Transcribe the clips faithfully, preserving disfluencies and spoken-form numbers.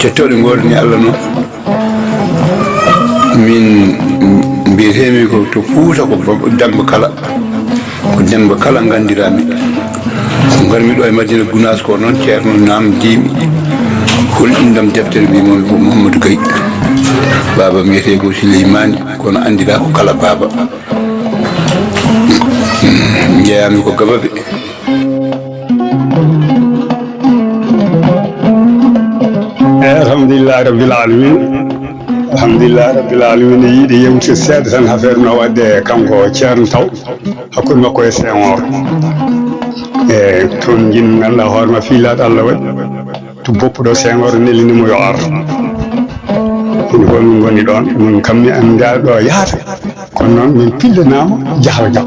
Cettooɗe ngoodani Allah noon. Min mbiyetee-mi ko to Fuuta ko Ba-, Demmba Kala. Ko Demmba Kala nganndiraa-mi. Ko ngar-mi ɗo e Madina Gunaas ko noon Ceerno naamndii-mi hol inndam deftere, mbii-mi ko Muhammadu Gay. Baaba mbiyetee ko Sileymaani, kono anndiraa ko Kala Baaba. Njeyaa-mi ko Gababe. Eyi, alhamdulillahi rabbil alamin. Alhamdulillahi rabbil alamin. Yiɗi yewtude seeɗa tan affaire no waɗde kanko Ceerno Taw, hakkunde makko e Senghor. E toon njin ngannduɗaa hoore ma fiilaaɗo Allah waɗi. To boppuɗo Senghor nelini mo yo ar. Ɗum ko min ngoni ɗoon. Min kam mi anndaa ɗo yahata. Kono noon min pillanaama jahal ngal.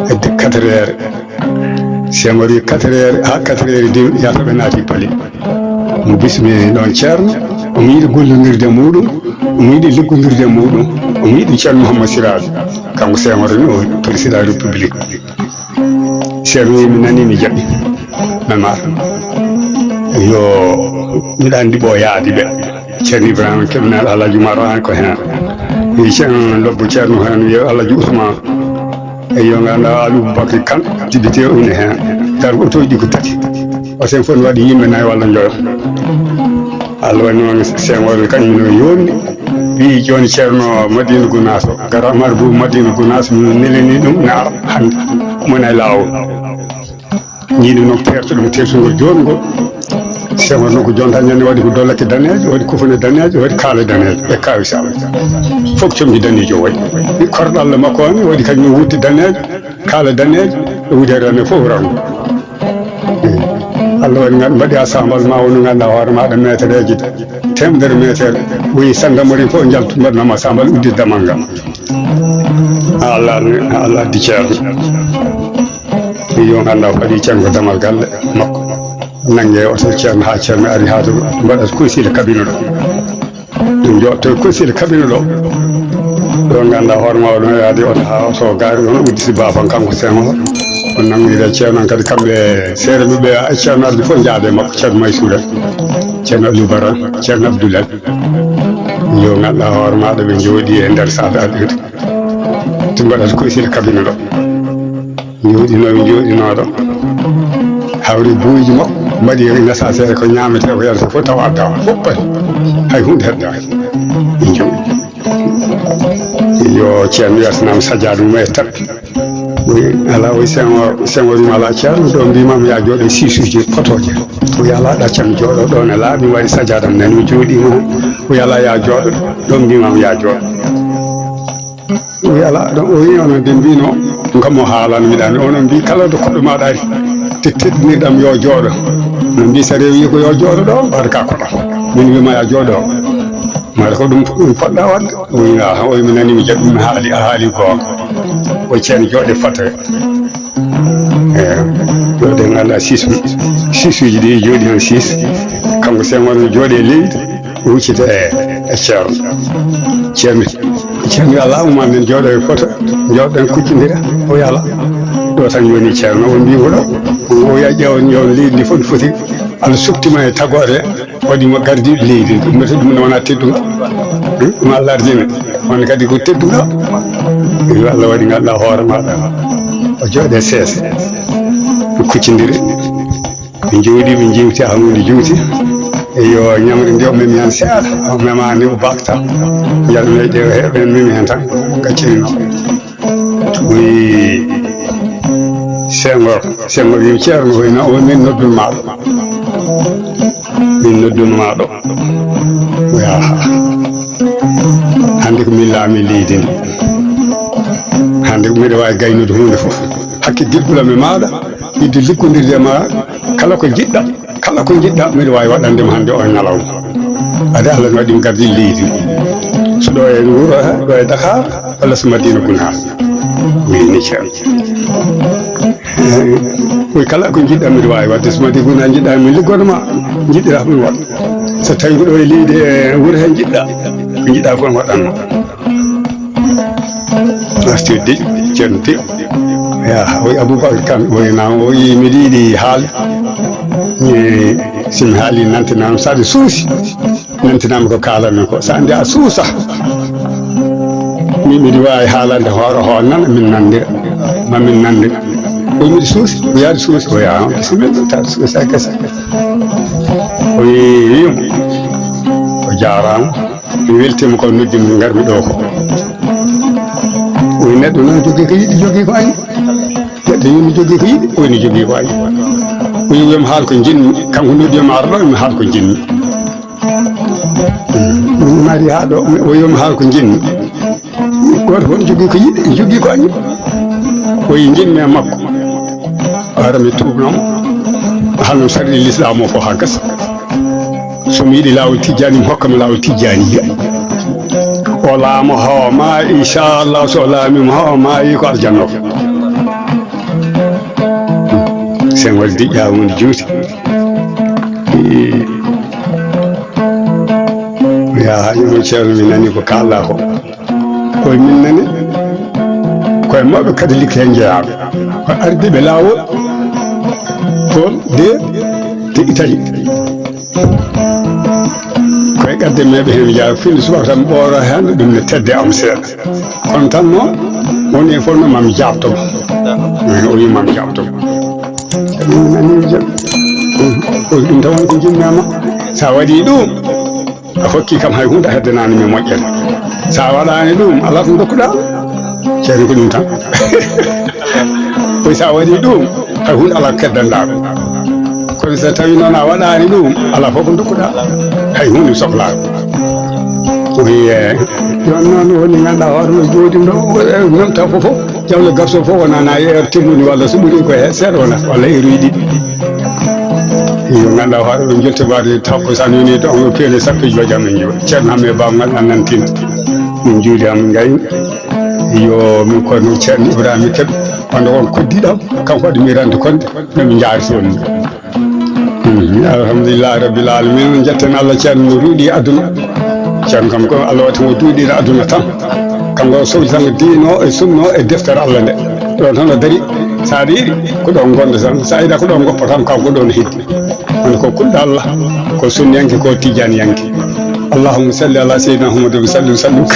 Hedde quatre heures. Senghor wi quatre heures, haa quatre heures et demie, yahata ɓe naati pali. Mo bismi noon Ceerno, omo yiɗi gollondirde e muɗum, omo yiɗi liggondirde e muɗum, omo yiɗi Ceerno Mouhammad Sirajo. Kanko Senghor no président république. Ceerno wi mi nani mi jaɓi. Memar. Yo, miɗa anndi ɓo yaadi ɓe. Ceerno Ibrahima Kebinal Alhaji Umar an ko heen. Wi Ceerno Lobbo Ceerno heen, wiya Alhaji Ousmane. E yo ngannduɗaa Aliou Bakri Kane, député o ine heen. Dar otoji ɗi ko tati. Oto en fof ne waɗi yimɓe nayi walla njoyo. Allah waɗi noon Senghor kañum no yonni. Wi jooni Ceerno Madina Gunaas o. Gara Amar Bou Madina Gunaas, mi nelini ɗum ne ara hannde. Mona e laawol. Jiiɗi noon teerto ɗum teertugol jooni ngol. Senghor noon ko jonta ñande waɗi ko dollake daneejo, waɗi kufune daneejo, waɗi kaala daneejo e kawisa. Fof comci daneejo waɗi. Korɗo Allah makko o ne waɗi kañum wutte daneejo, kaala daneejo, e wutere daneejo fof rango. Allah waɗi ngan mbaɗi assemble ma wonu ngannduɗaa hoore maɗa metereeji teemedere metere. Woyi sandamori fof njaltu mbaɗnama assemble uddi damal ngal. Allah, Allah addi Ceerno. Yo ngannduɗaa waɗi Ceerno ko damal galle makko. Nannge oto Ceerno haa Ceerno ari haa to mbaɗata conseil kabine ɗo. Ɗum jooɗto conseil kabine ɗo. Ɗo ngannduɗaa hoore ma oɗon yaade oto haa oto gaari ɗon udditi baafan kanko Senghor. On nanngiri e Ceerno on kadi kamɓe seere ɓe ɓe Ceerno ardi fof njaade makko Ceerno Mansour en. Ceerno Aliou Bara, Ceerno Abdoulaye. Yo ngannduɗaa hoore maɗa ɓe njooɗi e nder salle arde. Ɗum mbaɗata conseil kabine ɗo. Njooɗinoo ɓe njooɗinoo ɗo. Hawri buuji makko, mbaɗi e nécessaire ko ñaametee ko yarata fof tawa addaama. Fof payi. Hay huunde heddaaki. Ɓe njooɗi. Yo Ceerno yaltinaama sajjaada mum e tappi. Wi alaa, wi Senghor, Senghor wiima alaa Ceerno, ɗo mbiimaama yaa jooɗo e siisuuji potooje. O wiya alaa, ɗaccam jooɗo ɗo ne laaɓi, waɗi sajjaada am nani, o jooɗiima. O wiya alaa, yaa jooɗo ɗo mbiimaama yaa jooɗo. O wiya alaa, ɗo o wiyi onon de mbino, kam o haalano miɗa anndi, onon mbi kala ɗo koɗo maɗa ari, te teddinirɗam yo jooɗo. No mbi so rewi ko yo jooɗo ɗo, mbaɗa ka koɗo. Min wima ya jooɗo. Mbaɗa ko ɗum, ɗum poɗɗa waɗde. O wiya, ha, o wiya mi nani mi jaɓi mi haali, a haali goonga. O ceerno jooɗe fata. Eyi, jooɗe ngannduɗaa sis, sisuji ɗi jooɗi heen sis. Kanko Senghor no jooɗe leydi. Huccita e, e Ceerno. Ceerno, Ceerno yo Allah umma men jooɗo e foto, jooɗo en kuccindira, o yo Allah. Ɗo tan yoni Ceerno, o mbi ko ɗo, o wiya ƴeewa, ƴeewa leydi ndi fof no foti, Allah suktima e tagoore, waɗi mo gardi leydi ndi, ɗum ɗum ne wona teddungal. Hmm? Ɗum Allah ardini, on kadi ko teddungal. Yo Allah waɗi ngannduɗaa hoore maɗa, o jooɗe sees, kuccindiri. Ɓe njooɗi, ɓe njeewti, haa huunde juuti. Eyo, ñamri ndi o memi heen seeɗa, o memaani o bakta. Njalmi ɗe o heɓen memi heen tan, gaccini noon. Wi Senghor, Senghor wi Ceerno, hoyna o min noddun maa ɗo. Min noddun maa ɗo. Wi aha. Hannde ko min laami leydi ndi. Hannde ko miɗo waawi gaynude huunde fof. Hakke dirbula mi maaɗa. Yiɗde liggondirde ma kala ko njiɗɗa, kala ko njiɗɗa, mbiɗa waawi waɗande ma hannde o ñalawma. Ade Allah no waɗi mi gardi leydi. So ɗo e wuro, ɗo e Dakar, walla so Madina Gunaas. Min ni Ceerno. Koy kala ko njiɗɗa mbiɗa waawi waɗde. So Madina Gunaas njiɗɗa min liggoda ma, njiɗɗira min waɗa. So tawi ko ɗo e leydi e wuro he njiɗɗa, ko njiɗɗa fof mi waɗanma. Artirde, ceerno Tew. Yaa, o wiyi Aboubacar Kane, o wiyi naam, o wiyi miɗo yiɗi haal. E, Si mi haali nantinaama, so aɗa suusi, nantinaama ko kaalanmi ko. So a nde a suusa, min miɗo waawi haalande hoore hoo nana, min nanndira, ma min nanndira. O wiyi miɗo suusi, o yaari suusi, o yaha, bisimilla, tawa suusa kese. O yeeyi, wiyi mo, o jaaraama. Mi weltiima ko noddi mo, ngarmi ɗoo ko. O wiyi neɗɗo noon jogii ko yiɗi, jogii ko añi. Neɗɗo yoni jogii ko yiɗi, o woni jogii ko añi. O wiyi, wiyi mi haal ko njiɗmi, kanko noddi o mi ara ɗo, mi haal ko njiɗmi. Min mari haa ɗo, o wiyi mi haal ko njiɗmi. Gooto fof ne jogii ko yiɗi, jogii ko añi. O wiyi njiɗmi e makko. Hara mi tuubnoo mo. Hano sarɗi lislaam o fof haa gasa. So mi yiɗi laawol tijjaani, mi hokka mo laawol tijjaani. O laamo hawa ma, inchallah, so o laami mo hawa maayi ko aljanna o. Sen waɗi diƴƴa woni juuti. Yaa, haa yumma ceerno, mi nani ko kaalɗa ko. Koye min nani, koye mawɓe katolik heen njeyaaɓe. Ko ardiiɓe laawol, Paul de, de Italie. Koye ɓadde meeɓe heen mi jaa, fini subaka tan ɓooro heen, ɗum ne tedde am seeɗa. Kono tan noon, woni e fof noon mami jaabto mo. O wi mami jaabto mo. Ɗum nani jam. Ko ɗum tan woni ko njiɗmi e ma. Sa waɗi ɗum, a hokki kam hay huunde a heddanaani mi moƴƴere. Sa waɗaani ɗum, alaa ko ndokkuɗaa. Ceerno ko ɗum tan. Koy sa waɗi ɗum, hay huunde alaa ko keddanɗaa ɗum. Kono so tawi noon a waɗaani ɗum, alaa fof ko ndokkuɗaa. Hay huunde sohlaa. Koy, eh, ɗon noon woni ngannduɗaa hoore mum jooɗi ɗo, eh, même taw fof fof, jawle garso fof wonana e heure timmude walla so ɓuri ko he seeɗa wona, walla heure uji ɗiɗi. Yo ngannduɗaa hoore mum jotte mbaɗe takkusaan yoni ɗo, on peene sappo e joy jam en jooɗi. Ceerno Hammet Ba ngal nan nantin. Min njuuli am ngayi. Yo min kono Ceerno Ibrahima Kebe, wonde on koddiɗo am, kanko waɗi mi rende konde, no mi jaari toon ni. Mhm. Alhamdulillahi Rabbil Alamin, jetten Allah, Ceerno no duuɗi aduna. Ceerno kam ko Allah waɗi mo duuɗiɗo aduna tan. Kanko o sowji tan diino e sunno e deftere Allah nde. Ɗo tan o dari, sa aɗa yiɗi, ko ɗo gonda tan. Sa yiɗa ko ɗo goppa tan, kanko ɗo no heddi. Kono ko kuɗɗo Allah, ko sunniyanke, ko tijaniyanke. Allahumma salli ala sayyidina Muhammadin wa sallim, sallim.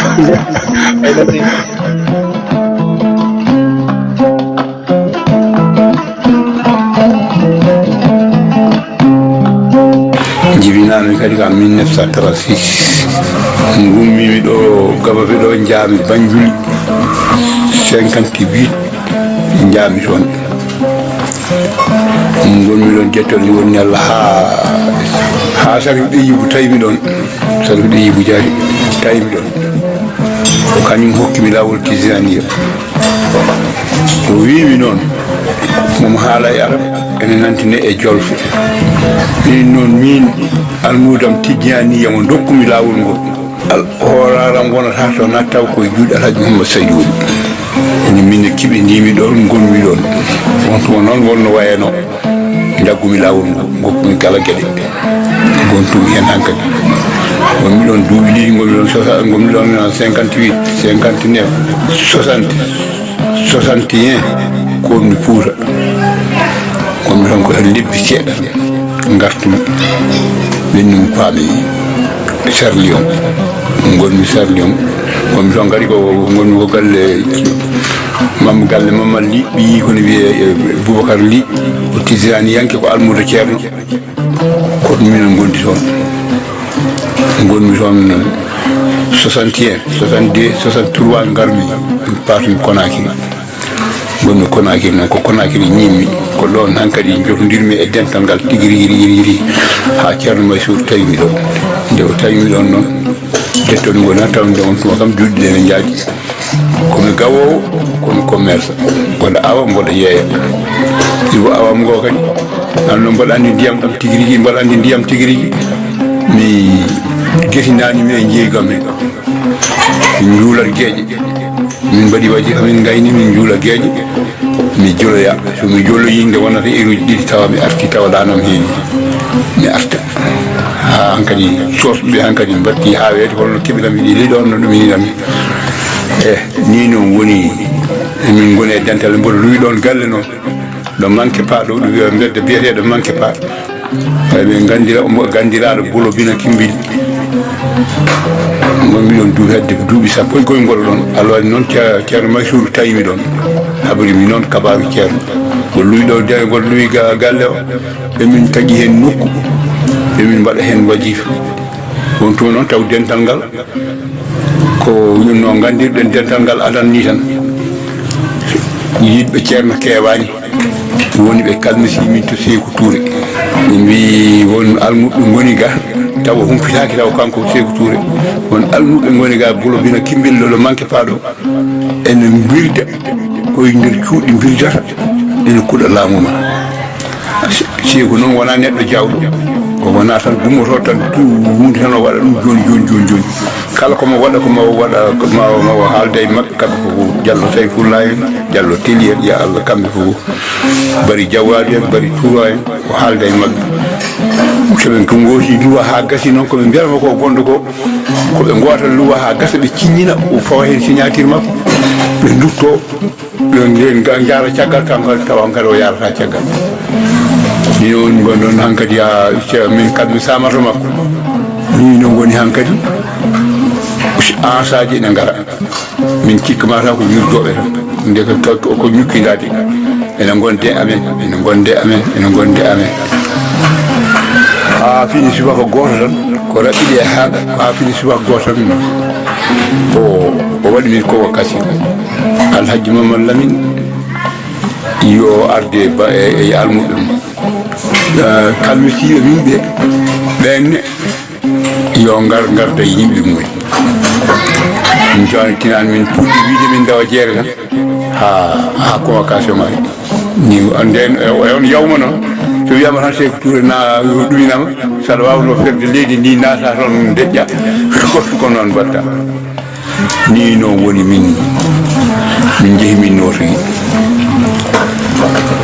Jibinaami kadi ko en mille neuf cent trente-six. Ngummimi ɗo Gabbe ɗo, njaami Banjul cinquante-huit, njaami toon. Ngonmi ɗon jettorde woni Allah haa, haa Sarifu Ɗeyibu tawi mi ɗon. Sarifu Ɗeyibu Jaari tawi mi ɗon. Ko kañum hokki mi laawol Tijaniya. O wiimi noon, mo mi haala e Arab, ene nantine e Jolfe. Miin noon, miin almuudam Tijaniya mo ndokkumi laawol ngol. Al-, hooraaram wonata to natta ko e juuɗe Alhaji Muhammad Saydu woni. Woni min e kiɓe ndiimi ɗoon, ngonmi ɗoon. On tuma noon wonno wayano ndaggumi laawol ngol, ngokkumi kala geɗe. Ngontumi heen hankadi. Ngonmi ɗoon duuɓi ɗiɗi, ngonmi ɗoon sosa-, ngonmi ɗoon cinquante-huit, cinquante-neuf, soixante, soixante et un, koɗmi Fuuta. Ngonmi toon ko lebbi seeɗa, ngartumi, ɓennumi, paami Sarliyon. Ngonmi Sarliyon. Ngonmi toon kadi ko, ngonmi ko galle Mam-, galle Mamad Ly, ɓiyi ko ne wiyee, eh, Boubacar Ly, o tijaniyanke, ko almuudo Ceerno. Ko ɗum minen ngondi toon. Ngonmi toon soixante et un, soixante-deux, soixante-trois ngarmi, paatumi Conakry. Ngonmi Conakry noon, ko Conakry ñiimi, ko ɗoon hankadi njotondirmi e dental ngal tigi rigi, rigi, rigi, rigi, haa Ceerno Mansuur tawi mi ɗoon. Nde o tawi mi ɗoon noon, jettode ngol tan tawde on tuma kam duuɗi ɗe ne njaaji. Ko mi gawoowo, ko mi commerce. Mboɗo awa, mboɗo yeeya. Iwo awam ngo kadi, an noon mboɗo anndi ndiyam ɗam tigi rigi, mboɗo anndi ndiyam tigi rigi. Mi gesinaani mi e jeygam en. Min njuulat geeƴe. Min mbaɗi waji, min ngayni, min njuula geeƴe. Mi joloya. So mi joloyii, nde wonata eruuji ɗiɗi, tawa mi arti, tawa laanam heewi. Mi arta. Haa hankadi, soosɓe ɓe hankadi mbaɗti haa weeti, holno keɓiram yiɗi leydi on, no ɗum yiɗiram. Eh, nii noon woni, min ngoni e dental, mboɗo luwi ɗoon galle noon. Ɗo manque pas, ɗo ɗum wiya mbedda biyeteeɗo manque pas. Eɓe nganndira, omo ganndiraaɗo Bulo Bina Kimbil. Ngonmi ɗon duuɓi, hedde ko duuɓi sappo e goy ngol ɗon. Allah waɗi noon Ce-, Ceerno Mansuur tawi mi ɗon. Habri mi noon kabaaru Ceerno. Ngol luwi ɗo, de, ngol luwi ga-, galle o. Ɓe min tagi heen nokku. Ɓe min mbaɗa heen wajifa. Won toon noon taw dental ngal. Ko ɗum no nganndirɗen dental ngal adan ni tan. Yiɗɓe Ceerno keewaani. Woni ɓe kalmisi min to Seeku Tuure. Ɓe mbii won almuɓɓe ngoni ga, tawa humpitaaki tawa kanko Seeku Tuure. Won almuɓɓe ngoni ga, Bulo Bina Kimbillo ɗo manke paaɗo. Ene mbirda koye nder cuuɗi mbirdata, ene kuɗa laamu ma. Seeku noon wonaa neɗɗo jawɗo. O wonaa tan gummoto tan tu huunde tan o waɗa ɗum jooni, jooni, jooni, jooni. Kala ko mo waɗa, ko mo waɗa, ko ma, ma o haalda e maɓɓe kamɓe fof. Jallo Sayfulla en, Jallo Teli en, ya Allah, kamɓe fof. Bari Jawwaadu en, Bari Tuuro en, o haalda e maɓɓe. So ɓe ngoosi luwa haa gasi noon, ko ɓe mbiyata mo ko gonɗo ko, ko ɓe ngoota luwa haa gasa, ɓe ciññina, o fawa heen signature makko, ɓe ndutto, ɓe ngeen ga-, njaara caggal, kanko tawa hankadi o yaarata caggal. Ni noon ngonɗon hankadi, a, ce-, min kadi mi saamato makko. Ni noon woni hankadi, ansaaji ene ngara. Min cikka mataw ko wirjooɓe tan. Nde ko, ko, ko ñukkindaade. Ene ngonde amen, ene ngonde amen, ene ngonde amen. Haa fini subaka gooto tan, ko raɓɓiɗi e haala, haa fini subaka gooto tan, o, o waɗi min ko kasi. Alhaji Mamad Lamin, yo arde ba, e, e almuɓɓe mum. Eh, kalmitiiɓe min ɓe, ɓen ne, yo ngar, ngarda e yimɓe mum en. Min jooni tinani min puɗɗi wiide min ndewa jeere tan. Ha, ha convocation mari. Ni on nden, e, e on yawma noon, so wiyama tan Seeku Tuure na ɗuminama, saɗa wawno ferde leydi ndi naata toon deƴƴa, ko, ko noon mbatta. Ni noon woni min, min njehi min nootoyi.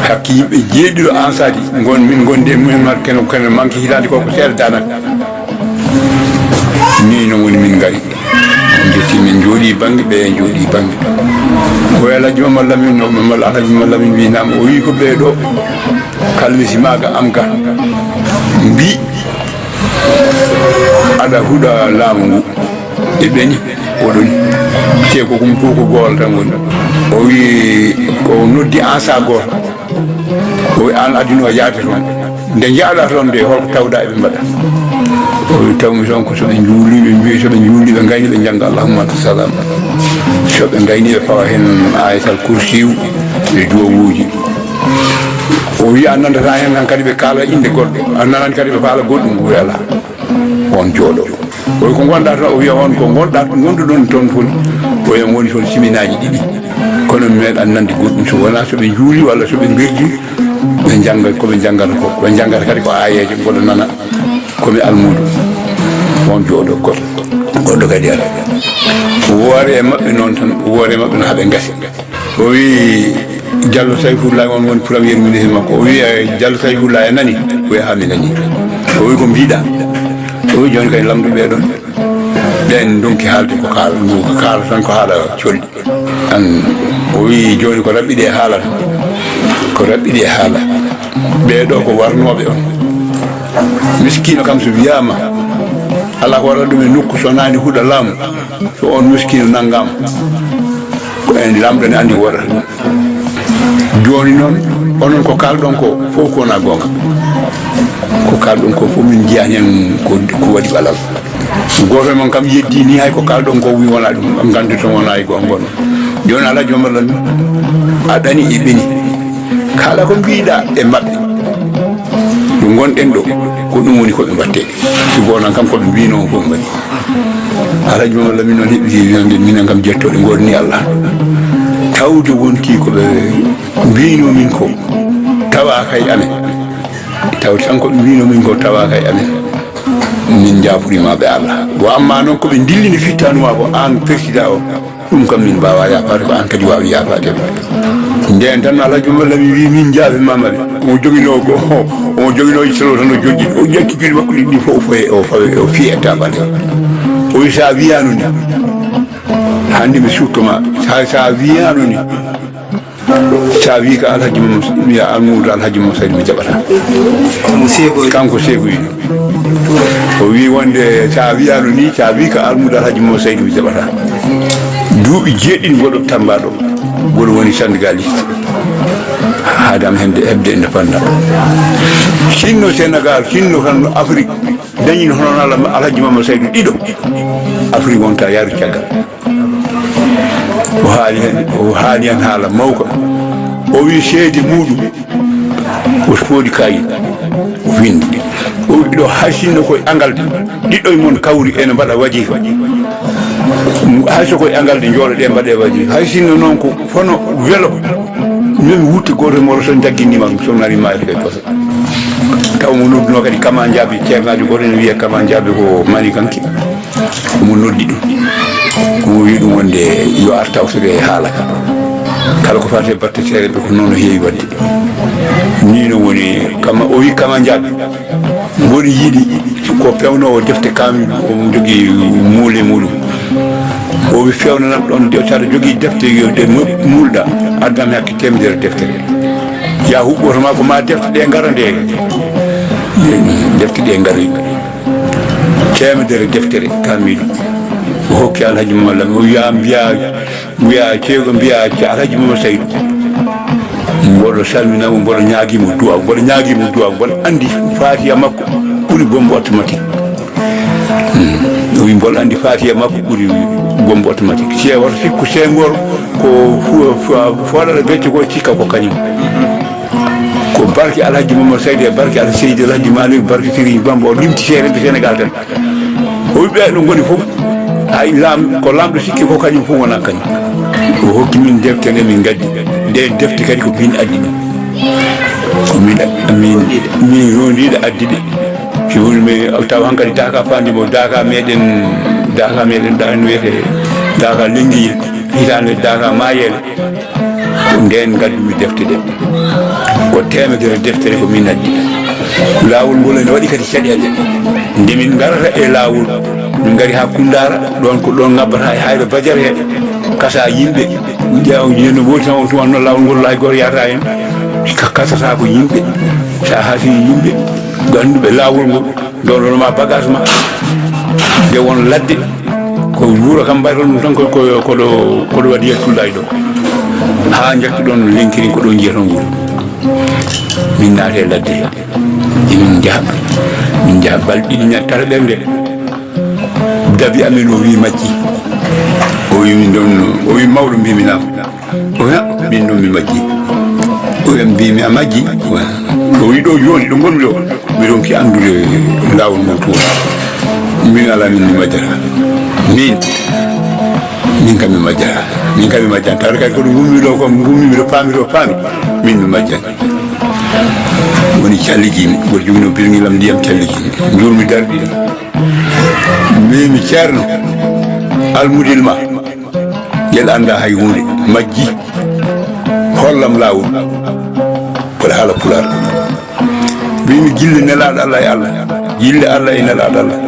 Hakke yimɓe jeeɗiɗo ansaaji ngon min ngondi e mumen, kene, kene manque hitaande ko, ko seeɗa danaka. Ni noon woni min ngari. Njetti min njooɗi bannge, ɓe njooɗi bannge. Ko Alhaji Mamad Lamin, no Mamad Alhaji Mamad Lamin winama, o wi ko ɓee ɗo kalmisi maaga am ga. Mbi aɗa huɗa laamu ngu. E ɓeni, oɗon te ko ɗum fof ko goowal tan woni. O wi, ko noddi ansa gooto. O wi, "Aan adino yaade toon. Nde njahɗa toon de, holko tawɗa eɓe mbaɗa?" O wi, "Tawmi toon ko so ɓe njuuli, ɓe mbi, so ɓe njuuli, ɓe ngayni, ɓe njannga Allahumma anta salam. So ɓe ngayni, ɓe pawa heen Ayatal Kursiyu e duwawuuji." O wi, "A nanndata heen han kadi ɓe kaala innde goɗɗo, a nanani kadi ɓe kaala goɗɗum?" O wi, "Alaa." On jooɗo. O wi, "Ko ngonɗa toon?" O wiya, "On ko ngonɗa, ngonduɗon toon foti." O wiya, "Woni toon siminaaji ɗiɗi. Kono mi meeɗa nande goɗɗum, so wonaa so ɓe njuuli walla so ɓe mbirdi, ɓe njannga ko ɓe njanngata ko. Ɓe njanngata kadi ko aayeeje, mboɗo nana ko mi almuudo." On jooɗo goɗɗo. Goɗɗo kadi ara. Woore e maɓɓe noon tan, woore e maɓɓe no haa ɓe ngasi. O wi, "Jallo Sayfullahi on woni premier ministre makko." O wi, "Eh, Jallo Sayfullahi a nani?" O wi, "Haa mi nani." O wi, "Ko mbiɗa?" O wi, "Jooni kay lamndu ɓee ɗon." Ɓen ndonki haalde ko kaala, ko kaala tan ko haala colli. An, o wi, "Jooni ko raɓɓiɗi e haala tan. Ko raɓɓiɗi e haala. Ɓee ɗo ko warnooɓe on. Miskiino kam so wiyaama alaa ko waɗata ɗum e nokku so naani huɗa laamu, so on miskiino nanngaama, ko en Laamɗo ne anndi ko waɗata ɗum. Jooni noon, onon ko kaalɗon ko fof ko wonaa goonga. Ko kaalɗon ko fof min njiyaani heen ko, ko waɗi balal. Gooto e mon kam yeddi ni hay ko kaalɗon ko wi wonaa ɗum, nganndu toon wonaa e goonga ngon. Jooni Alhaji Omar Lamine, a ɗani e ɓeni. Kala ko mbiɗa e maɓɓe, ɗo ngonɗen ɗo, ko ɗum woni ko ɓe mbatte. Si goonan kam ko ɓe mbino ko ɓe mbaɗi." Alhaji Mamadou Lamine noon heɓi wiyande minen kam jettooɗe ngootni Allah. Tawde wonti ko ɓe mbino min ko tawa kay amen. Taw tan ko ɓe mbino min ko tawa kay amen. Min njaafori ma ɓe Allah. Wa amma noon ko ɓe ndillini fittanu ma ko an président o. Ɗum kam min mbaawa yaafaade, ko aan kadi waawi yaafaade. Ndeen tan Alhaji Umar Lami wii, "Min njaafimaama de." Omo joginoo ko, omo joginoo ittoro tan o jojji, o ƴetti juuɗe makko ɗiɗi fof, o fawe, o fawe, o fiya e taabal he. O wii, "So a wiyaano ni, hannde mi suutto ma, so a, so a wiyaano ni, Sa wi ko Alhaji Mamo, wiya Almuudo Alhaji Mamo Saydu mi jaɓata. Kanko seegoyi. Kanko seegoyi. O wi wonde sa wiyano ni, sa wi ko Almuudo Alhaji Mamo Saydu mi jaɓata. Duuɓi jeeɗiɗi mboɗo Tamba ɗo, mboɗo woni syndicaliste. Haadam hende heɓde indépendant. Sinno Sénégal, sinno tan Afrique. Dañino hono Al-, Alhaji Mamo Saydu ɗiɗo. Afrique wonta yaaru caggal. O haali hen, o haali hen haala mawka. O wi seede muɗum, o soodi kayit, o windi. O wi ɗo hay sinno koye Angalde, ɗiɗo e mon kawri ene mbaɗa wajifa. Hay so koye Angalde jooɗoɗe mbaɗe wajifa. Hay sinno noon ko fono welo, min wutte gooto e mooɗon so jagginima ɗum, so nari maayo e poso. Taw mo nodduno kadi Kama Jaabi, ceernaajo gooto ene wiya Kama Jaabi ko Mali kanki. Omo noddi ɗum. Omo wi ɗum wonde yo ar tawtore e haala ka. Kala ko fate batte seereɓe ko noon o heewi waɗde. Ni no woni Kama, o wi Kama Jaabi. Mboɗo yiɗi ko pewnoowo defte kaamil, omo jogii muule muɗum. O wi fewnanam ɗon, de, so aɗa jogii defte, yo ɗe mu-, muulɗa, addam hakke teemedere deftere. Ya huɓɓoto ma ko ma defte ɗe ngara nde. Defte ɗe ngari. Teemedere deftere kaamil. O hokki Alhaji Mamo Lam, o wiya mbiya, mbiya ceego, mbiya ce-, Alhaji Mamo Saydu. Mboɗo salminamo, mboɗo ñaagimo duwa, mboɗo ñaagimo duwa, mboɗo andi Fatiha makko ɓuri bombe automatique. Hmm. O wi mboɗo andi Fatiha makko ɓuri bombe automatique. Si e woto sikku Senghor ko fu-, fu-, fooɗata becce ko cikka ko kañum. Ko barke Alhaji Mamo Saydu e barke Alhaji Seydi Alhaji Malick, barke Serigne Bamba, o limti seerenɓe Sénégal tan. O wi ɓe no ngoni fof, hay laam-, ko laamɗo sikki ko kañum fof wona kañum. O hokki min defte nde min gaddi. Nde defte kadi ko min addi ɗum. Ko min, min, min rondiiɗo addi ɗe. Si woni mi taw hankadi daaka fandi mo daaka meɗen, daaka meɗen ɗan wiyete daaka Lenngiyel, hitaande daaka Mayele. Ko ndeen ngaddumi defte ɗe. Ko teemedere deftere ko min addi. Laawol ngol ene waɗi kadi caɗeele. Nde min ngarata e laawol, min ngari haa Kunndaara, ɗoon ko ɗoon ngabbata e Hayra Badiar he, kasa yimɓe. Ƴeewa, yino wooti tan on tuma noon laawol ngol hay gooto yahata heen. Ka-, kasata ko yimɓe, sa hasi yimɓe, ngannduɓe laawol ngol. Ndewnono ma bagage ma, nde won ladde, ko wuuro kam mbayron ɗum tan, ko, ko, ko ɗo, ko ɗo waɗi yettullaji ɗo. Haa njettuɗon Lenkirin, ko ɗo jiyaton wuuro. Min naate ladde, emin njaha, min njaha balɗe ɗiɗi, ñaar, tata ɓernde. Dabi amen o wi majji. O wi min ɗon, o wi mawɗo mbi mi naam. Oya, min noon mi majji. Oya mbimi a majji? Oya. O wi ɗo jooni, ɗo ngonmi ɗo, mi ronki anndude laawol ngol toon. Min ala min mi majjata. Min, min kam mi majjata. Min kam mi majjata. Tawde kadi ko ɗo ngummi ɗo, ko ngummi miɗo paami ɗo paami. Min mi majjata. Woni calligiimi, mboɗo jogino birŋilam ndiyam calligiimi. Njuurmi darɗi. Mbimi ceerno, almudel ma. Ngel anndaa hay huunde, majji. Hollam laawol. Mboɗo haala Pulaar. Mbimi gilli nelaaɗo Allah e Allah. Gilli Allah e nelaaɗo Allah.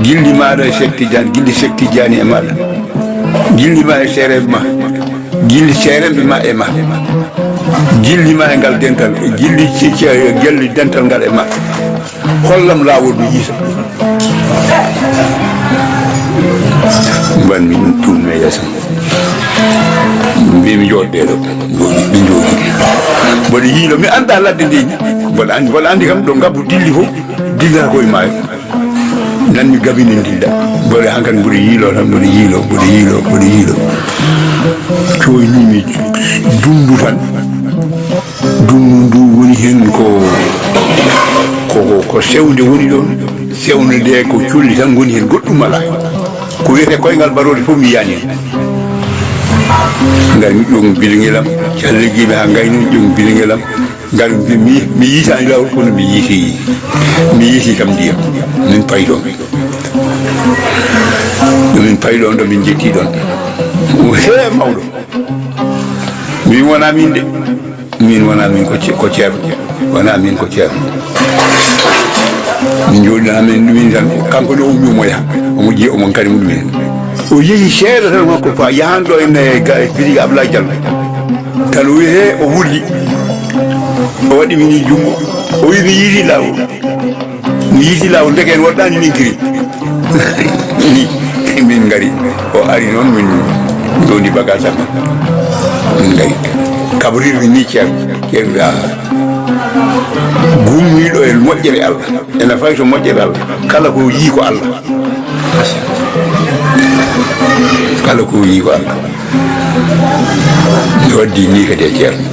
Gilli maaɗa e Seek Tijjaani, gilli Seek Tijjaani e maaɗa. Gilli ma e seereeɓe ma. Gilli seerenɓe ma e ma. Gilli ma e ngal dental. Gilli ci-, ci-, gilli dental ngal e ma. Hollam laawol mi yiita. Mbanmi ɗum e yeeso. Mbimi jooɗde ɗo. Ɓe jooɗi. Mboɗo yiilo, mi annda ladde nde ni. Mboɗo anndi, mboɗo anndi kam ɗo ngabbu dilli fof, dillata koye maayo. Nan mi gabini dilla. Mboɗo hankadi mboɗo yiilo tan, mboɗo yiilo, mboɗo yiilo, mboɗo yiilo. Coynimi dundu tan. Dungu ndu woni heen ko, ko, ko, ko sewnde woni ɗoon. Sewnde nde ko colli tan ngoni heen, goɗɗum alaa heen. Ko wiyetee koyngal mbaroodi fof mi yiyani heen. Ngar mi ƴoogmi biliŋelam, calligiimi haa ngayni, ƴoogmi biliŋelam. Ngar mi, mi, mi yiitaani laawol, kono mi yiiti, mi yiiti kam ndiyam. Min payi ɗoon. Ɗo min payi ɗoon, ɗo min njetti ɗoon. He mawɗo. Min wona min de. Min wona min ko ce-, ko ceerno. Wona min ko ceerno. Min jooɗi tan, min ɗumin tan. Kanko ne o ummi omo yaha. Omo jeyi omo kadi muɗum en. O yehi seeɗa tan makko fa yahan ɗo en e ga-, e Biriga Ablaye Diallo. Tan o wi he o wulli. O waɗi min junngo. O wi mi yiiti laawol. Mi yiiti laawol, ndeke en woɗɗaani min kiri. Ni min ngari. O ari noon min ndondi bagage am. Min ngari. Kaɓrirmi ni ceerno. Ceerno wi, "Ah, gummiiɗo e moƴƴere Allah. Ena fayi to moƴƴere Allah. Kala ko yii ko Allah. Kala ko yii ko Allah." Mi waddi ni kadi e ceerno.